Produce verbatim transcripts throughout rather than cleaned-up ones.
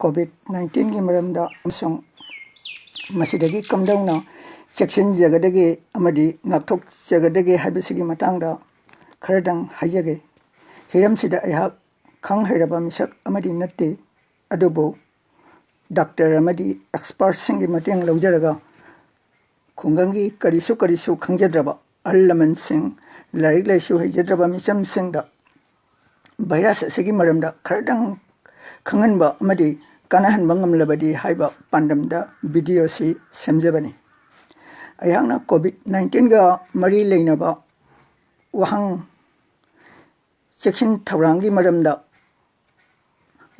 COVID ꯅꯥꯏꯟꯇꯤꯟꯒꯤ ꯃꯔꯝꯗ ꯑꯃꯁꯨꯡ ꯃꯁꯤꯗꯒꯤ ꯀꯝꯗꯧꯅ ꯆꯦꯛꯁꯤꯟꯖꯒꯗꯒꯦ ꯑꯃꯗꯤ ꯉꯥꯛꯊꯣꯛꯆꯒꯗꯒꯦ ꯍꯥꯏꯕꯁꯤꯒꯤ ꯃꯇꯥꯡꯗ ꯈꯔꯗꯪ ꯍꯥꯏꯖꯒꯦ꯫ ꯍꯤꯔꯝꯁꯤꯗ ꯑꯩꯍꯥꯛ ꯈꯪ ꯍꯩꯔꯕ ꯃꯤꯁꯛ ꯑꯃꯗꯤ ꯅꯠꯇꯦ, ꯑꯗꯨꯕꯨ ꯗꯥꯛꯇꯔ ꯑꯃꯗꯤ ꯑꯦꯛꯁꯄꯔꯠꯁꯤꯡꯒꯤ ꯃꯇꯦꯡ ꯂꯧꯖꯔꯒ ꯈꯨꯡꯒꯪꯒꯤ ꯀꯔꯤꯁꯨ ꯀꯔꯤꯁꯨ ꯈꯪꯖꯗ꯭ꯔꯕ ꯑꯍꯜ ꯂꯃꯟꯁꯤꯡ, ꯂꯥꯏꯔꯤꯛ ꯂꯥꯏꯁꯨ ꯍꯩꯖꯗ꯭ꯔꯕ ꯃꯤꯆꯝꯁꯤꯡꯗ ꯚꯥꯏꯔꯁ ꯑꯁꯤꯒꯤ ꯃꯔꯝꯗ ꯈꯔꯗꯪ ꯈꯪꯍꯟꯕ ꯑꯃꯗꯤ ꯀꯥꯟꯅꯍꯟꯕ ꯉꯝꯂꯕꯗꯤ ꯍꯥꯏꯕ ꯄꯥꯟꯗꯝꯗ ꯚꯤꯗꯤꯑꯣ ꯑꯁꯤ ꯁꯦꯝꯖꯕꯅꯤ꯫ ꯑꯩꯍꯥꯛꯅ ꯀꯣꯚꯤꯗ ꯅꯥꯏꯟꯇꯤꯟꯒ ꯃꯔꯤ ꯂꯩꯅꯕ ꯋꯥꯍꯪ ꯆꯦꯛꯁꯤꯟ ꯊꯧꯔꯥꯡꯒꯤ ꯃꯔꯝꯗ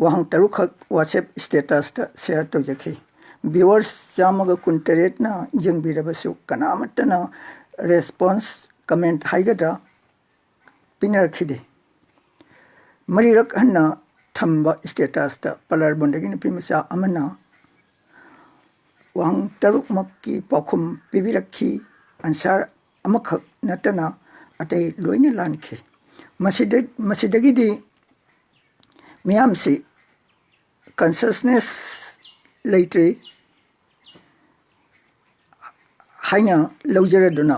ꯋꯥꯍꯪ ꯇꯔꯨꯛꯈꯛ ꯋꯥꯆꯦꯞ ꯁ꯭ꯇꯦꯇꯁꯇ ꯁꯦꯌꯔ ꯇꯧꯖꯈꯤ꯫ ꯚ꯭ꯌꯨꯋꯔꯁ ꯆꯥꯝꯃꯒ ꯀꯨꯟꯇꯔꯦꯠꯅ ꯌꯦꯡꯕꯤꯔꯕꯁꯨ ꯀꯅꯥꯃꯠꯇꯅ ꯔꯦꯁꯄꯣꯟꯁ, ꯀꯃꯦꯟꯠ ꯍꯥꯏꯒꯗ꯭ꯔꯥ, ꯄꯤꯅꯔꯛꯈꯤꯗꯦ꯫ ꯃꯔꯤꯔꯛ ꯍꯟꯅ ꯊꯝꯕ ꯁ꯭ꯇꯦꯇꯁꯇ ꯄꯂꯥꯔꯕꯣꯟꯗꯒꯤ ꯅꯨꯄꯤ ꯃꯆꯥ ꯑꯃꯅ ꯋꯥꯍꯪ ꯇꯔꯨꯛꯃꯛꯀꯤ ꯄꯥꯎꯈꯨꯝ ꯄꯤꯕꯤꯔꯛꯈꯤ꯫ ꯑꯟꯁꯥꯔ ꯑꯃꯈꯛ ꯅꯠꯇꯅ ꯑꯇꯩ ꯂꯣꯏꯅ ꯂꯥꯟꯈꯤ꯫ ꯃꯁꯤꯗ-, ꯃꯁꯤꯗꯒꯤꯗꯤ ꯃꯤꯌꯥꯝꯁꯤ ꯀꯟꯁꯁꯅꯦꯁ ꯂꯩꯇ꯭ꯔꯤ ꯍꯥꯏꯅ ꯂꯧꯖꯔꯗꯨꯅ,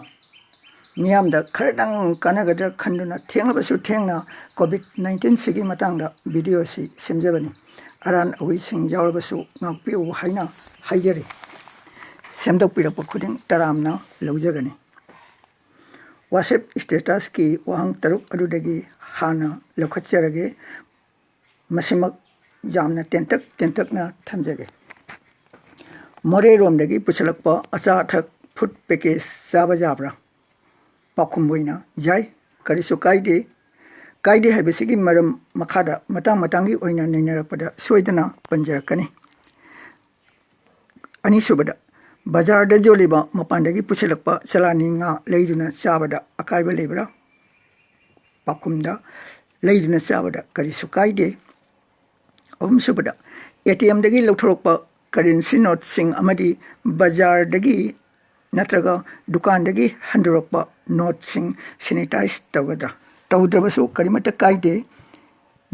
ꯃꯤꯌꯥꯝꯗ ꯈꯔꯗꯪ ꯀꯥꯟꯅꯒꯗ꯭ꯔꯥ ꯈꯟꯗꯨꯅ ꯊꯦꯡꯂꯕꯁꯨ ꯊꯦꯡꯅ ꯀꯣꯚꯤꯗ ꯅꯥꯏꯟꯇꯤꯟꯁꯤꯒꯤ ꯃꯇꯥꯡꯗ ꯚꯤꯗꯤꯑꯣ ꯑꯁꯤ ꯁꯦꯝꯖꯕꯅꯤ꯫ ꯑꯔꯥꯟ ꯑꯋꯩꯁꯤꯡ ꯌꯥꯎꯔꯕꯁꯨ ꯉꯥꯛꯄꯤꯌꯨ ꯍꯥꯏꯅ ꯍꯥꯏꯖꯔꯤ꯫ ꯁꯦꯝꯗꯣꯛꯄꯤꯔꯛꯄ ꯈꯨꯗꯤꯡ ꯇꯔꯥꯝꯅ ꯂꯧꯖꯒꯅꯤ꯫ ꯋꯥꯆꯦꯞ ꯁ꯭ꯇꯦꯇꯁꯀꯤ ꯋꯥꯍꯪ ꯇꯔꯨꯛ ꯑꯗꯨꯗꯒꯤ ꯍꯥꯟꯅ ꯂꯧꯈꯠꯆꯔꯒꯦ꯫ ꯃꯁꯤꯃꯛ ꯌꯥꯝꯅ ꯇꯦꯟꯇꯛ ꯇꯦꯟꯇꯛꯅ ꯊꯝꯖꯒꯦ꯫ ꯃꯣꯔꯦꯔꯣꯝꯗꯒꯤ ꯄꯨꯁꯤꯜꯂꯛꯄ ꯑꯆꯥ ꯑꯊꯛ, ꯐꯨꯗ ꯄꯦꯀꯦꯖ ꯆꯥꯕ ꯌꯥꯕ꯭ꯔꯥ? ꯄꯥꯎꯈꯨꯝ ꯑꯣꯏꯅ, ꯌꯥꯏ, ꯀꯔꯤꯁꯨ ꯀꯥꯏꯗꯦ꯫ ꯀꯥꯏꯗꯦ ꯍꯥꯏꯕꯁꯤꯒꯤ ꯃꯔꯝ ꯃꯈꯥꯗ ꯃꯇꯥꯡ ꯃꯇꯥꯡꯒꯤ ꯑꯣꯏꯅ ꯅꯩꯅꯔꯛꯄꯗ ꯁꯣꯏꯗꯅ ꯄꯟꯖꯔꯛꯀꯅꯤ꯫ ꯑꯅꯤꯁꯨꯕꯗ, ꯕꯖꯥꯔꯗ ꯌꯣꯜꯂꯤꯕ ꯃꯄꯥꯟꯗꯒꯤ ꯄꯨꯁꯤꯜꯂꯛꯄ ꯆꯂꯥꯅꯤ ꯉꯥ ꯂꯩꯗꯨꯅ ꯆꯥꯕꯗ ꯑꯀꯥꯏꯕ ꯂꯩꯕ꯭ꯔꯥ? ꯄꯥꯎꯈꯨꯝꯗ, ꯂꯩꯗꯨꯅ ꯆꯥꯕꯗ ꯀꯔꯤꯁꯨ ꯀꯥꯏꯗꯦ꯫ ꯑꯍꯨꯝꯁꯨꯕꯗ, ꯑꯦ ꯇꯤ ꯑꯦꯝꯗꯒꯤ ꯂꯧꯊꯣꯔꯛꯄ ꯀꯔꯦꯟꯁꯤ ꯅꯣꯠꯁꯤꯡ ꯑꯃꯗꯤ ꯕꯖꯥꯔꯗꯒꯤ ꯅꯠꯇ꯭ꯔꯒ ꯗꯨꯀꯥꯟꯗꯒꯤ ꯍꯟꯗꯣꯔꯛꯄ ꯅꯣꯠꯁꯤꯡ ꯁꯦꯅꯤꯇꯥꯏꯖ ꯇꯧꯒꯗ꯭ꯔꯥ? ꯇꯧꯗ꯭ꯔꯕꯁꯨ ꯀꯔꯤꯃꯠꯇ ꯀꯥꯏꯗꯦ꯫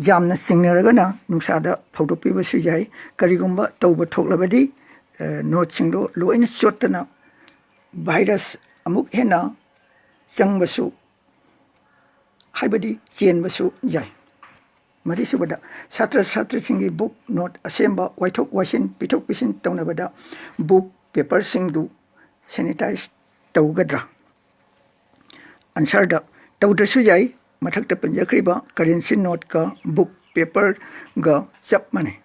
ꯌꯥꯝꯅ ꯆꯤꯡꯅꯔꯒꯅ ꯅꯨꯡꯁꯥꯗ ꯐꯧꯗꯣꯛꯄꯤꯕꯁꯨ ꯌꯥꯏ꯫ ꯀꯔꯤꯒꯨꯝꯕ ꯇꯧꯕ ꯊꯣꯛꯂꯕꯗꯤ, ꯑ, ꯅꯣꯠꯁꯤꯡꯗꯣ ꯂꯣꯏꯅ ꯆꯣꯠꯇꯅ ꯚꯥꯏꯔꯁ ꯑꯃꯨꯛ ꯍꯦꯟꯅ ꯆꯪꯕꯁꯨ, ꯍꯥꯏꯕꯗꯤ ꯆꯦꯟꯕꯁꯨ ꯌꯥꯏ꯫ ꯃꯔꯤꯁꯨꯕꯗ, ꯁꯥꯇ꯭ꯔ ꯁꯥꯇ꯭ꯔꯤꯁꯤꯡꯒꯤ ꯕꯨꯛ ꯅꯣꯠ ꯑꯁꯦꯝꯕ ꯋꯥꯏꯊꯣꯛ ꯋꯥꯏꯁꯤꯟ, ꯄꯤꯊꯣꯛ ꯄꯤꯁꯤꯟ ꯇꯧꯅꯕꯗ ꯕꯨꯛ ꯄꯦꯄꯔꯁꯤꯡꯗꯨ ꯁꯦꯅꯤꯇꯥꯏꯖ ꯇꯧꯒꯗ꯭ꯔꯥ? ꯑꯟꯁꯔꯗ, ꯇꯧꯗ꯭ꯔꯁꯨ ꯌꯥꯏ꯫ ꯃꯊꯛꯇ ꯄꯟꯖꯈ꯭ꯔꯤꯕ ꯀꯔꯦꯟꯁꯤ ꯅꯣꯠꯀ ꯕꯨꯛ ꯄꯦꯄꯔꯒ ꯆꯞ ꯃꯥꯟꯅꯩ꯫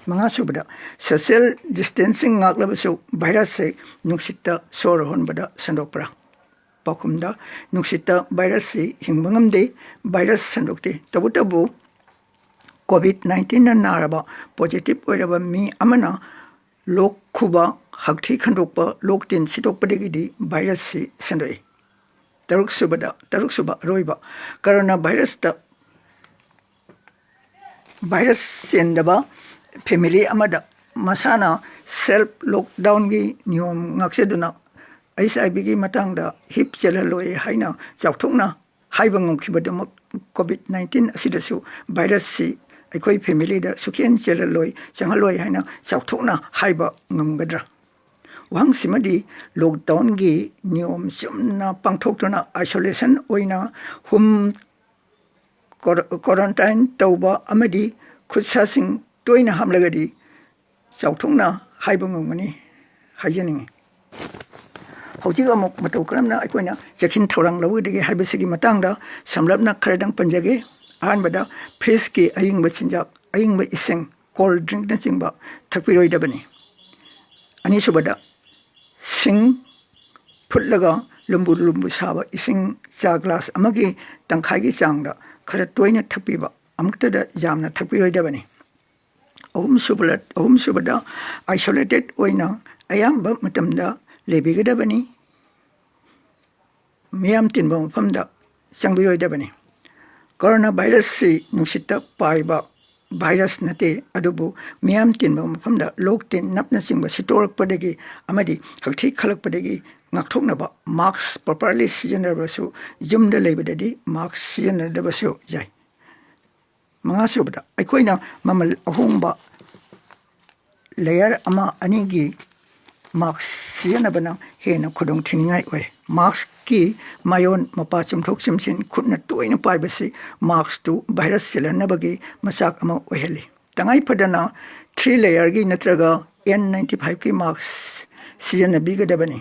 ꯃꯉꯥꯁꯨꯕꯗ, ꯁꯣꯁꯤꯌꯦꯜ ꯗꯤꯁꯇꯦꯟꯁꯤꯡ ꯉꯥꯛꯂꯕꯁꯨ ꯚꯥꯏꯔꯁꯁꯦ ꯅꯨꯡꯁꯤꯠꯇ ꯁꯣꯔ ꯍꯣꯟꯕꯗ ꯁꯟꯗꯣꯛꯄ꯭ꯔꯥ? ꯄꯥꯎꯈꯨꯝꯗ, ꯅꯨꯡꯁꯤꯠꯇ ꯚꯥꯏꯔꯁꯁꯤ ꯍꯤꯡꯕ ꯉꯝꯗꯦ, ꯚꯥꯏꯔꯁ ꯁꯟꯗꯣꯛꯇꯦ꯫ ꯇꯧꯕꯇꯕꯨ ꯀꯣꯚꯤꯗ ꯅꯥꯏꯟꯇꯤꯟꯅ ꯅꯥꯔꯕ, ꯄꯣꯖꯤꯇꯤꯚ ꯑꯣꯏꯔꯕ ꯃꯤ ꯑꯃꯅ ꯂꯣꯛ ꯈꯨꯕ, ꯍꯛꯊꯤ ꯈꯟꯗꯣꯛꯄ, ꯂꯣꯛ ꯇꯤꯟ ꯁꯤꯠꯇꯣꯛꯄꯗꯒꯤꯗꯤ ꯚꯥꯏꯔꯁꯁꯤ ꯁꯟꯗꯣꯛꯏ꯫ ꯇꯔꯨꯛꯁꯨꯕꯗ, ꯇꯔꯨꯛꯁꯨꯕ ꯑꯔꯣꯏꯕ, ꯀꯣꯔꯣꯅꯥ ꯚꯥꯏꯔꯁꯇ ꯚꯥꯏꯔꯁ ꯆꯦꯟꯗꯕ ꯐꯦꯃꯤꯂꯤ ꯑꯃꯗ ꯃꯁꯥꯅ ꯁꯦꯜꯐ ꯂꯣꯛꯗꯥꯎꯟꯒꯤ ꯅꯤꯌꯣꯝ ꯉꯥꯛꯆꯗꯨꯅ ꯑꯩꯆ ꯑꯥꯏ ꯚꯤꯒꯤ ꯃꯇꯥꯡꯗ ꯍꯤꯞ ꯆꯦꯜꯍꯜꯂꯣꯏ ꯍꯥꯏꯅ ꯆꯥꯎꯊꯣꯛꯅ ꯍꯥꯏꯕ ꯉꯝꯈꯤꯕꯗꯨꯃꯛ, ꯀꯣꯚꯤꯗ ꯅꯥꯏꯟꯇꯤꯟ ꯑꯁꯤꯗꯁꯨ ꯚꯥꯏꯔꯁꯁꯤ ꯑꯩꯈꯣꯏ ꯐꯦꯃꯤꯂꯤꯗ ꯁꯨꯛꯆꯦꯟ ꯆꯦꯜꯍꯜꯂꯣꯏ, ꯆꯪꯍꯜꯂꯣꯏ ꯍꯥꯏꯅ ꯆꯥꯎꯊꯣꯛꯅ ꯍꯥꯏꯕ ꯉꯝꯒꯗ꯭ꯔꯥ? ꯋꯥꯍꯪꯁꯤꯃꯗꯤ ꯂꯣꯛꯗꯥꯎꯟꯒꯤ ꯅꯤꯌꯣꯝ ꯆꯨꯝꯅ ꯄꯥꯡꯊꯣꯛꯇꯨꯅ ꯑꯥꯏꯁꯣꯂꯦꯁꯟ ꯑꯣꯏꯅ ꯍꯣꯝ ꯀꯣꯔ-, ꯀ꯭ꯋꯥꯔꯟꯇꯥꯏꯟ ꯇꯧꯕ ꯑꯃꯗꯤ ꯈꯨꯠꯁꯥꯁꯤꯡ ꯇꯣꯏꯅ ꯍꯥꯝꯂꯒꯗꯤ ꯆꯥꯎꯊꯣꯛꯅ ꯍꯥꯏꯕ ꯉꯝꯒꯅꯤ ꯍꯥꯏꯖꯅꯤꯡꯏ꯫ ꯍꯧꯖꯤꯛ ꯑꯃꯨꯛ ꯃꯇꯧ ꯀꯔꯝꯅ ꯑꯩꯈꯣꯏꯅ ꯆꯦꯛꯁꯤꯟ ꯊꯧꯔꯥꯡ ꯂꯧꯒꯗꯒꯦ ꯍꯥꯏꯕꯁꯤꯒꯤ ꯃꯇꯥꯡꯗ ꯁꯝꯂꯞꯅ ꯈꯔꯗꯪ ꯄꯟꯖꯒꯦ꯫ ꯑꯍꯥꯟꯕꯗ, ꯐ꯭ꯔꯤꯖꯀꯤ ꯑꯌꯤꯡꯕ ꯆꯤꯟꯖꯥꯛ, ꯑꯌꯤꯡꯕ ꯏꯁꯤꯡ, ꯀꯣꯜ ꯗ꯭ꯔꯤꯡꯛꯅꯆꯤꯡꯕ ꯊꯛꯄꯤꯔꯣꯏꯗꯕꯅꯤ꯫ ꯑꯅꯤꯁꯨꯕꯗ, ꯁꯤꯡ ꯐꯨꯠꯂꯒ ꯂꯨꯝꯕꯨ ꯂꯨꯝꯕꯨ ꯁꯥꯕ ꯏꯁꯤꯡ ꯆꯥ ꯒ꯭ꯂꯥꯁ ꯑꯃꯒꯤ ꯇꯪꯈꯥꯏꯒꯤ ꯆꯥꯡꯗ ꯈꯔ ꯇꯣꯏꯅ ꯊꯛꯄꯤꯕ, ꯑꯃꯨꯛꯇꯗ ꯌꯥꯝꯅ ꯊꯛꯄꯤꯔꯣꯏꯗꯕꯅꯤ꯫ ꯑꯍꯨꯝꯁꯨꯕ-, ꯑꯍꯨꯝꯁꯨꯕꯗ, ꯑꯥꯏꯁꯣꯂꯦꯇꯦꯠ ꯑꯣꯏꯅ ꯑꯌꯥꯝꯕ ꯃꯇꯝꯗ ꯂꯩꯕꯤꯒꯗꯕꯅꯤ꯫ ꯃꯤꯌꯥꯝ ꯇꯤꯟꯕ ꯃꯐꯝꯗ ꯆꯪꯕꯤꯔꯣꯏꯗꯕꯅꯤ꯫ ꯀꯣꯔꯣꯅꯥ ꯚꯥꯏꯔꯁꯁꯤ ꯅꯨꯡꯁꯤꯠꯇ ꯄꯥꯏꯕ ꯚꯥꯏꯔꯁ ꯅꯠꯇꯦ, ꯑꯗꯨꯕꯨ ꯃꯤꯌꯥꯝ ꯇꯤꯟꯕ ꯃꯐꯝꯗ ꯂꯣꯛ ꯇꯤꯟ ꯅꯞꯅꯆꯤꯡꯕ ꯁꯤꯠꯇꯣꯔꯛꯄꯗꯒꯤ ꯑꯃꯗꯤ ꯍꯛꯊꯤ ꯈꯜꯂꯛꯄꯗꯒꯤ ꯉꯥꯛꯊꯣꯛꯅꯕ ꯃꯥꯛꯁ ꯄ꯭ꯔꯣꯄꯔꯂꯤ ꯁꯤꯖꯤꯟꯅꯔꯕꯁꯨ, ꯌꯨꯝꯗ ꯂꯩꯕꯗꯗꯤ ꯃꯥꯛꯁ ꯁꯤꯖꯤꯟꯅꯗꯕꯁꯨ ꯌꯥꯏ꯫ ꯃꯉꯥꯁꯨꯕꯗ, ꯑꯩꯈꯣꯏꯅ ꯃꯃꯜ ꯑꯍꯣꯡꯕ ꯂꯦꯌꯔ ꯑꯃ ꯑꯅꯤꯒꯤ ꯃꯥꯛꯁ ꯁꯤꯖꯤꯟꯅꯕꯅ ꯍꯦꯟꯅ ꯈꯨꯗꯣꯡ ꯊꯤꯅꯤꯡꯉꯥꯏ ꯑꯣꯏ꯫ ꯃꯥꯛꯁꯀꯤ ꯃꯌꯣꯟ ꯃꯄꯥ ꯆꯨꯝꯊꯣꯛ ꯆꯨꯝꯁꯤꯟ ꯈꯨꯠꯅ ꯇꯣꯏꯅ ꯄꯥꯏꯕꯁꯤ ꯃꯥꯛꯁꯇꯨ ꯚꯥꯏꯔꯁ ꯆꯦꯜꯍꯟꯅꯕꯒꯤ ꯃꯆꯥꯛ ꯑꯃ ꯑꯣꯏꯍꯜꯂꯤ꯫ ꯇꯉꯥꯏ ꯐꯗꯅ ꯊ꯭ꯔꯤ ꯂꯦꯌꯔꯒꯤ ꯅꯠꯇ꯭ꯔꯒ ꯑꯦꯟ ꯅꯥꯏꯟꯇꯤ ꯐꯥꯏꯚꯀꯤ ꯃꯥꯛꯁ ꯁꯤꯖꯤꯟꯅꯕꯤꯒꯗꯕꯅꯤ꯫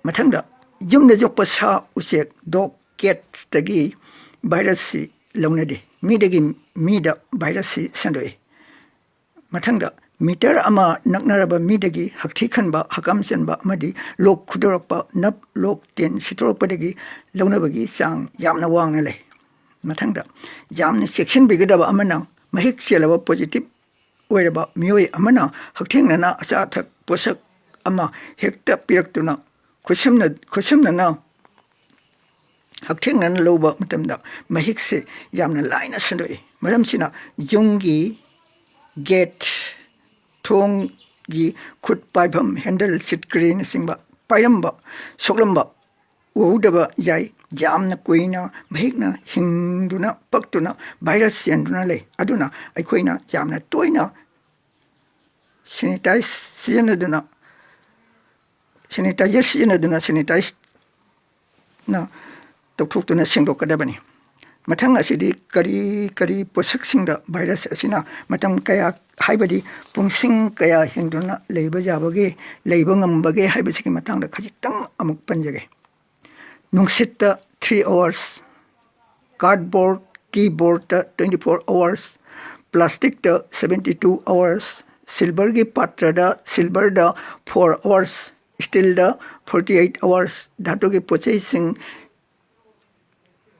ꯃꯊꯪꯗ, ꯌꯨꯝꯗ ꯌꯣꯛꯄ ꯁꯥ ꯎꯆꯦꯛ, ꯗꯣꯒ, ꯀꯦꯠꯁꯇꯒꯤ ꯚꯥꯏꯔꯁꯁꯤ ꯂꯧꯅꯗꯦ꯫ ꯃꯤꯗꯒꯤ ꯃꯤꯗ ꯚꯥꯏꯔꯁꯁꯤ ꯁꯟꯗꯣꯛꯏ꯫ ꯃꯊꯪꯗ, ꯃꯤꯇꯔ ꯑꯃ ꯅꯛꯅꯔꯕ ꯃꯤꯗꯒꯤ ꯍꯛꯊꯤ ꯈꯟꯕ, ꯍꯛꯀꯥꯝ ꯆꯟꯕ ꯑꯃꯗꯤ ꯂꯣꯛ ꯈꯨꯗꯣꯔꯛꯄ, ꯅꯞ, ꯂꯣꯛ, ꯇꯤꯟ ꯁꯤꯠꯇꯣꯔꯛꯄꯗꯒꯤ ꯂꯧꯅꯕꯒꯤ ꯆꯥꯡ ꯌꯥꯝꯅ ꯋꯥꯡꯅ ꯂꯩ꯫ ꯃꯊꯪꯗ, ꯌꯥꯝꯅ ꯆꯦꯛꯁꯤꯟꯕꯤꯒꯗꯕ ꯑꯃꯅ, ꯃꯍꯤꯛ ꯆꯦꯜꯂꯕ ꯄꯣꯖꯤꯇꯤꯚ ꯑꯣꯏꯔꯕ ꯃꯤꯑꯣꯏ ꯑꯃꯅ ꯍꯛꯊꯦꯡꯅꯅ ꯑꯆꯥ ꯑꯊꯛ ꯄꯣꯠꯁꯛ ꯑꯃ ꯍꯦꯛꯇ ꯄꯤꯔꯛꯇꯨꯅ ꯈꯨꯠꯁꯝꯅ-, ꯈꯨꯠꯁꯝꯅꯅ ꯍꯛꯊꯦꯡꯅꯅ ꯂꯧꯕ ꯃꯇꯝꯗ ꯃꯍꯤꯛꯁꯦ ꯌꯥꯝꯅ ꯂꯥꯏꯅ ꯁꯟꯗꯣꯛꯏ꯫ ꯃꯔꯝꯁꯤꯅ ꯌꯨꯝꯒꯤ ꯒꯦꯠ, ꯊꯣꯡꯒꯤ ꯈꯨꯠ ꯄꯥꯏꯐꯝ, ꯍꯦꯟꯗꯜ, ꯁꯤꯠꯀ꯭ꯔꯤꯅꯆꯤꯡꯕ ꯄꯥꯏꯔꯝꯕ, ꯁꯣꯛꯂꯝꯕ ꯎꯍꯧꯗꯕ ꯌꯥꯏ꯫ ꯌꯥꯝꯅ ꯀꯨꯏꯅ ꯃꯍꯤꯛꯅ ꯍꯤꯡꯗꯨꯅ ꯄꯛꯇꯨꯅ ꯚꯥꯏꯔꯁ ꯆꯦꯟꯗꯨꯅ ꯂꯩ꯫ ꯑꯗꯨꯅ ꯑꯩꯈꯣꯏꯅ ꯌꯥꯝꯅ ꯇꯣꯏꯅ ꯁꯦꯅꯤꯇꯥꯏꯖ ꯁꯤꯖꯤꯟꯅꯗꯨꯅ, ꯁꯦꯅꯤꯇꯥꯏꯖꯔ ꯁꯤꯖꯤꯟꯅꯗꯨꯅ ꯁꯦꯅꯤꯇꯥꯏꯖꯅ ꯇꯧꯊꯣꯛꯇꯨꯅ ꯁꯦꯡꯗꯣꯛꯀꯗꯕꯅꯤ꯫ ꯃꯊꯪ ꯑꯁꯤꯗꯤ ꯀꯔꯤ ꯀꯔꯤ ꯄꯣꯠꯁꯛꯁꯤꯡꯗ ꯚꯥꯏꯔꯁ ꯑꯁꯤꯅ ꯃꯇꯝ ꯀꯌꯥ, ꯍꯥꯏꯕꯗꯤ ꯄꯨꯡꯁꯤꯡ ꯀꯌꯥ ꯍꯤꯡꯗꯨꯅ ꯂꯩꯕ ꯌꯥꯕꯒꯦ, ꯂꯩꯕ ꯉꯝꯕꯒꯦ ꯍꯥꯏꯕꯁꯤꯒꯤ ꯃꯇꯥꯡꯗ ꯈꯖꯤꯛꯇꯪ ꯑꯃꯨꯛ ꯄꯟꯖꯒꯦ꯫ ꯅꯨꯡꯁꯤꯠꯇ three hours, cardboard, keyboardꯇ twenty four hours, plasticꯇ seventy two hours, silverꯒꯤ ꯄꯥꯇ꯭ꯔꯗ, silverꯗ four hours, steelꯗ forty eight hours, ꯙꯥꯇꯨꯒꯤ ꯄꯣꯠꯆꯩꯁꯤꯡ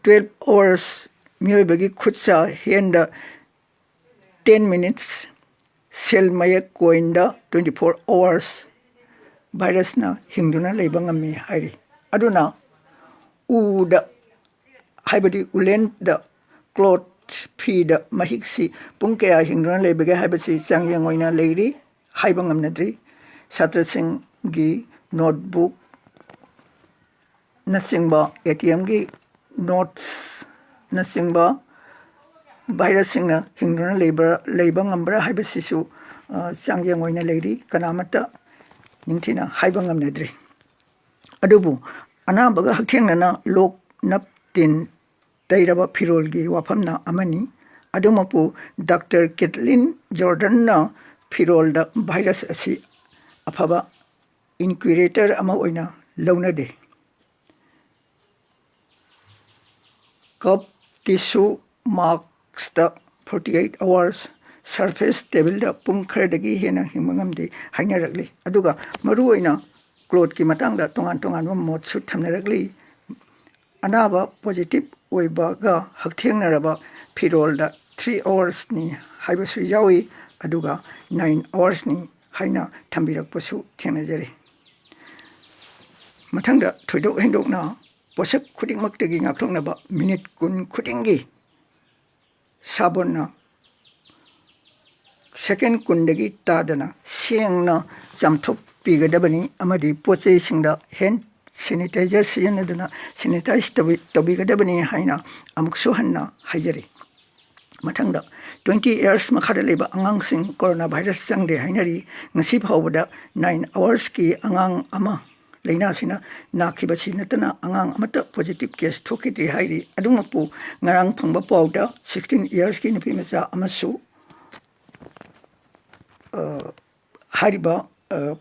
twelve hours, ꯃꯤꯑꯣꯏꯕꯒꯤ ꯈꯨꯠꯁꯥ, handꯗ ten minutes, ꯁꯦꯜ ꯃꯌꯦꯛ coinꯗ twenty four hours ꯚꯥꯏꯔꯁꯅ ꯍꯤꯡꯗꯨꯅ ꯂꯩꯕ ꯉꯝꯃꯤ ꯍꯥꯏꯔꯤ꯫ ꯑꯗꯨꯅ ꯎꯗ, ꯍꯥꯏꯕꯗꯤ ꯎꯂꯦꯟꯗ, cloth, ꯐꯤꯗ ꯃꯍꯤꯛꯁꯤ ꯄꯨꯡ ꯀꯌꯥ ꯍꯤꯡꯗꯨꯅ ꯂꯩꯕꯒꯦ ꯍꯥꯏꯕꯁꯤ ꯆꯥꯡꯌꯦꯡ ꯑꯣꯏꯅ ꯂꯩꯔꯤ, ꯍꯥꯏꯕ ꯉꯝꯅꯗ꯭ꯔꯤ꯫ ꯁꯥꯇ꯭ꯔꯁꯤꯡꯒꯤ notebook ꯅꯆꯤꯡꯕ, ATMꯒꯤ notes ꯅꯆꯤꯡꯕ, ꯚꯥꯏꯔꯁꯁꯤꯡꯅ ꯍꯤꯡꯗꯨꯅ ꯂꯩꯕ꯭ꯔꯥ, ꯂꯩꯕ ꯉꯝꯕ꯭ꯔꯥ ꯍꯥꯏꯕꯁꯤꯁꯨ, ꯑ, ꯆꯥꯡꯌꯦꯡ ꯑꯣꯏꯅ ꯂꯩꯔꯤ꯫ ꯀꯅꯥꯃꯠꯇ ꯅꯤꯡꯊꯤꯅ ꯍꯥꯏꯕ ꯉꯝꯅꯗ꯭ꯔꯤ꯫ ꯑꯗꯨꯕꯨ ꯑꯅꯥꯕꯒ ꯍꯛꯊꯦꯡꯅꯅ ꯂꯣꯛ, ꯅꯞ, ꯇꯤꯟ ꯇꯩꯔꯕ ꯐꯤꯔꯣꯜꯒꯤ ꯋꯥꯐꯝꯅ ꯑꯃꯅꯤ꯫ ꯑꯗꯨꯃꯛꯄꯨ ꯗꯥꯛꯇꯔ ꯀꯦꯊꯂꯤꯟ ꯖꯣꯔꯗꯟꯅ ꯐꯤꯔꯣꯜꯗ ꯚꯥꯏꯔꯁ ꯑꯁꯤ ꯑꯐꯕ ꯏꯟꯀ꯭ꯌꯨꯔꯦꯇꯔ ꯑꯃ ꯑꯣꯏꯅ ꯂꯧꯅꯗꯦ꯫ ꯀꯞ, ꯇꯤꯁꯨ, ꯃꯥꯛꯁꯇ forty eight hours, ꯁꯔꯐꯦꯁ ꯇꯦꯕꯜꯗ ꯄꯨꯡ ꯈꯔꯗꯒꯤ ꯍꯦꯟꯅ ꯍꯤꯡꯕ ꯉꯝꯗꯦ ꯍꯥꯏꯅꯔꯛꯂꯤ꯫ ꯑꯗꯨꯒ ꯃꯔꯨꯑꯣꯏꯅ ꯀ꯭ꯂꯣꯠꯀꯤ ꯃꯇꯥꯡꯗ ꯇꯣꯉꯥꯟ ꯇꯣꯉꯥꯟꯕ ꯃꯣꯠꯁꯨ ꯊꯝꯅꯔꯛꯂꯤ꯫ ꯑꯅꯥꯕ ꯄꯣꯖꯤꯇꯤꯚ ꯑꯣꯏꯕꯒ ꯍꯛꯊꯦꯡꯅꯔꯕ ꯐꯤꯔꯣꯜꯗ three hours ꯅꯤ ꯍꯥꯏꯕꯁꯨ ꯌꯥꯎꯏ, ꯑꯗꯨꯒ nine hours ꯅꯤ ꯍꯥꯏꯅ ꯊꯝꯕꯤꯔꯛꯄꯁꯨ ꯊꯦꯡꯅꯖꯔꯤ꯫ ꯃꯊꯪꯗ, ꯊꯣꯏꯗꯣꯛ ꯍꯦꯟꯗꯣꯛꯅ ꯄꯣꯠꯁꯛ ꯈꯨꯗꯤꯡꯃꯛꯇꯒꯤ ꯉꯥꯛꯊꯣꯛꯅꯕ ꯃꯤꯅꯤꯠ ꯀꯨꯟ ꯈꯨꯗꯤꯡꯒꯤ ꯁꯥꯕꯣꯟꯅ ꯁꯦꯀꯦꯟ ꯀꯨꯟꯗꯒꯤ ꯇꯥꯗꯅ ꯁꯦꯡꯅ ꯆꯥꯝꯊꯣꯛꯄꯤꯒꯗꯕꯅꯤ ꯑꯃꯗꯤ ꯄꯣꯠ ꯆꯩꯁꯤꯡꯗ ꯍꯦꯟ ꯁꯦꯅꯤꯇꯥꯏꯖꯔ ꯁꯤꯖꯤꯟꯅꯗꯨꯅ ꯁꯦꯅꯤꯇꯥꯏꯖ ꯇꯧꯕꯤ-, ꯇꯧꯕꯤꯒꯗꯕꯅꯤ ꯍꯥꯏꯅ ꯑꯃꯨꯛꯁꯨ ꯍꯟꯅ ꯍꯥꯏꯖꯔꯤ꯫ ꯃꯊꯪꯗ, twenty years ꯃꯈꯥꯗ ꯂꯩꯕ ꯑꯉꯥꯡꯁꯤꯡ ꯀꯣꯔꯣꯅꯥ ꯚꯥꯏꯔꯁ ꯆꯪꯗꯦ ꯍꯥꯏꯅꯔꯤ꯫ ꯉꯁꯤ ꯐꯥꯎꯕꯗ nine hours ꯀꯤ ꯑꯉꯥꯡ ꯑꯃ ꯂꯥꯏꯅꯥꯁꯤꯅ ꯅꯥꯈꯤꯕꯁꯤ ꯅꯠꯇꯅ ꯑꯉꯥꯡ ꯑꯃꯠꯇ ꯄꯣꯖꯤꯇꯤꯚ ꯀꯦꯁ ꯊꯣꯛꯈꯤꯗ꯭ꯔꯤ ꯍꯥꯏꯔꯤ꯫ ꯑꯗꯨꯃꯛꯄꯨ ꯉꯔꯥꯡ ꯐꯪꯕ ꯄꯥꯎꯗ sixteen years ꯀꯤ ꯅꯨꯄꯤ ꯃꯆꯥ ꯑꯃꯁꯨ, ꯑ, ꯍꯥꯏꯔꯤꯕ, ꯑ,